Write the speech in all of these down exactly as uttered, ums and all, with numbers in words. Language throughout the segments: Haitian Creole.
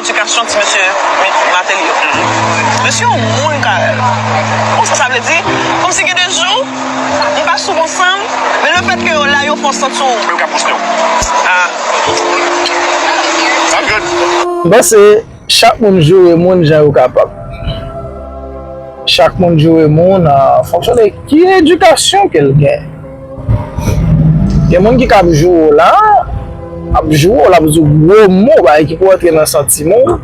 Edikasyon ti mesye Martelly yo. Mesye yon moun, Carel. Konsa, sa vle di, kòmsi gen de jou, nou pa souvan ansanm, men lefètke yo la, yo fè w santi w. Yo ka poste w. Ah. Sa good. M panse chak moun joure moun jan yo kapab. Chak moun joure moun an fonksyon de ki edikasyon ke l gen. Gen moun ki ka ap joure w la, ap joure w, l ap di w gwo mo, bagay ki pou rantre nan santiman w.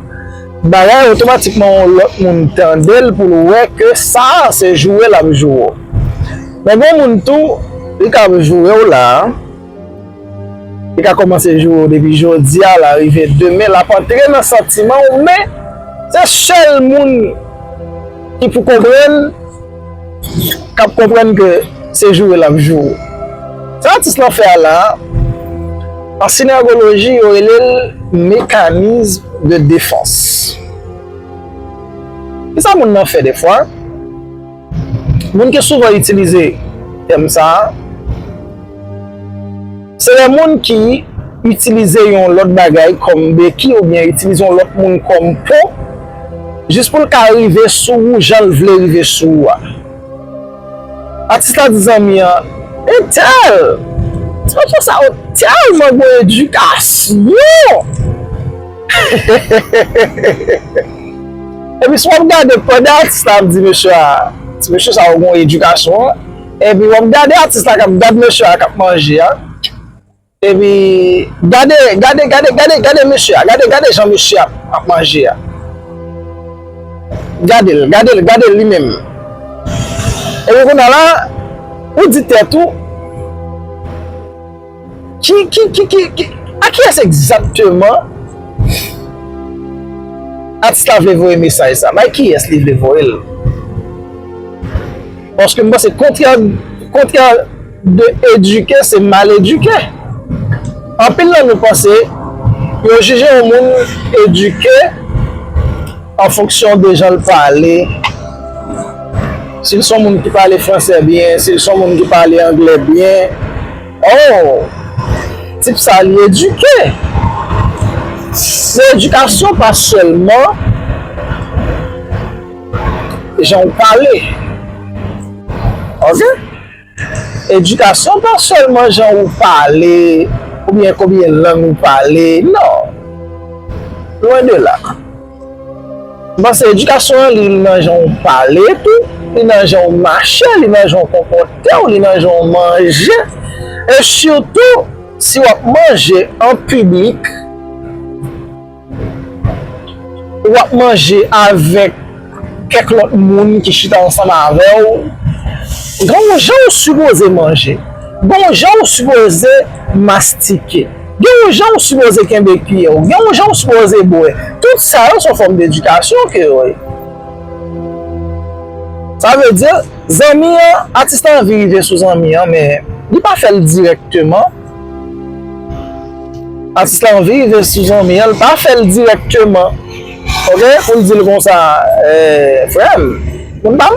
Bagay otomatikman yon lòt moun tande l pou l wè ke sa a se joure l ap joure w. Men gen moun tou, li ka ap joure w la, li ka kòmanse joure w depi jodi a, l a rive demen, l ap antre nan santiman w, men se sèl moun ki pou konprann k ap konprann ke se joure l ap joure w. Sa atis lan fè a la, an sinergoloji, yo rele l mekanizm de defans. Kisa moun nan fè defwa? Moun ki souvan itilize tèm sa a, se lè moun ki itilize yon lòt bagay kòm beki oubyen itilize yon lòt moun kòm pon, jis pou l ka rive sou ou jan l vle rive sou ou a. Atis la di zanmi an, entèl, ti mesye sa yo tèlman gen edikasyon! Epi si w ap gade pandan atis la ap di mesye a, ti mesye sa yo gen edikasyon an, epi w ap gade atis la k ap gad mesye a k ap manje a, epi gade, gade, gade, gade, gade mesye a, gade, gade jan mesye a ap manje a. Gade l, gade l, gade l li menm. Epi kounye a la, ou di tèt ou, ki, ki, ki, ki, ki, a kiyès egzakteman atis la vle voye mesaj sa? Bay kiyès li vle voye l? Paske m panse kontrè, kontrè de edike, se mal edike. Anpil nan nou panse yo jije yon moun edike an fonksyon de jan l pale. Si l se yon moun ki pale fransè byen, si l se yon moun ki pale anglè byen, oh, tip sa li edike. Men edikasyon pa sèlman jan w pale. Ok? Edikasyon pa sèlman jan ou pale, oubyen konbyen lang ou pale, non. Lwen de la. M panse edikasyon an, li nan jan ou pale tou, li nan jan ou mache, li nan jan ou konpòte w, li nan jan ou manje. E sitou, si w ap manje an piblik, w ap manje avèk kèk lòt moun ki chita ansanm avè w, gen yon jan ou sipoze manje, gen yon jan ou sipoze mastike, gen yon jan ou sipoze kenbe kiyè w, gen yon jan ou sipoze bwè. Tout sa yo se yon fòm de edikasyon ke yo ye. Sa vle di, zanmi an, atis la anvi rive sou zanmi an, men li pa fè l dirèkteman. Atis la anvi rive sou zanmi an, li pa fè l dirèkteman. Ok? Pou l di l konsa, eh, frè m, moun pa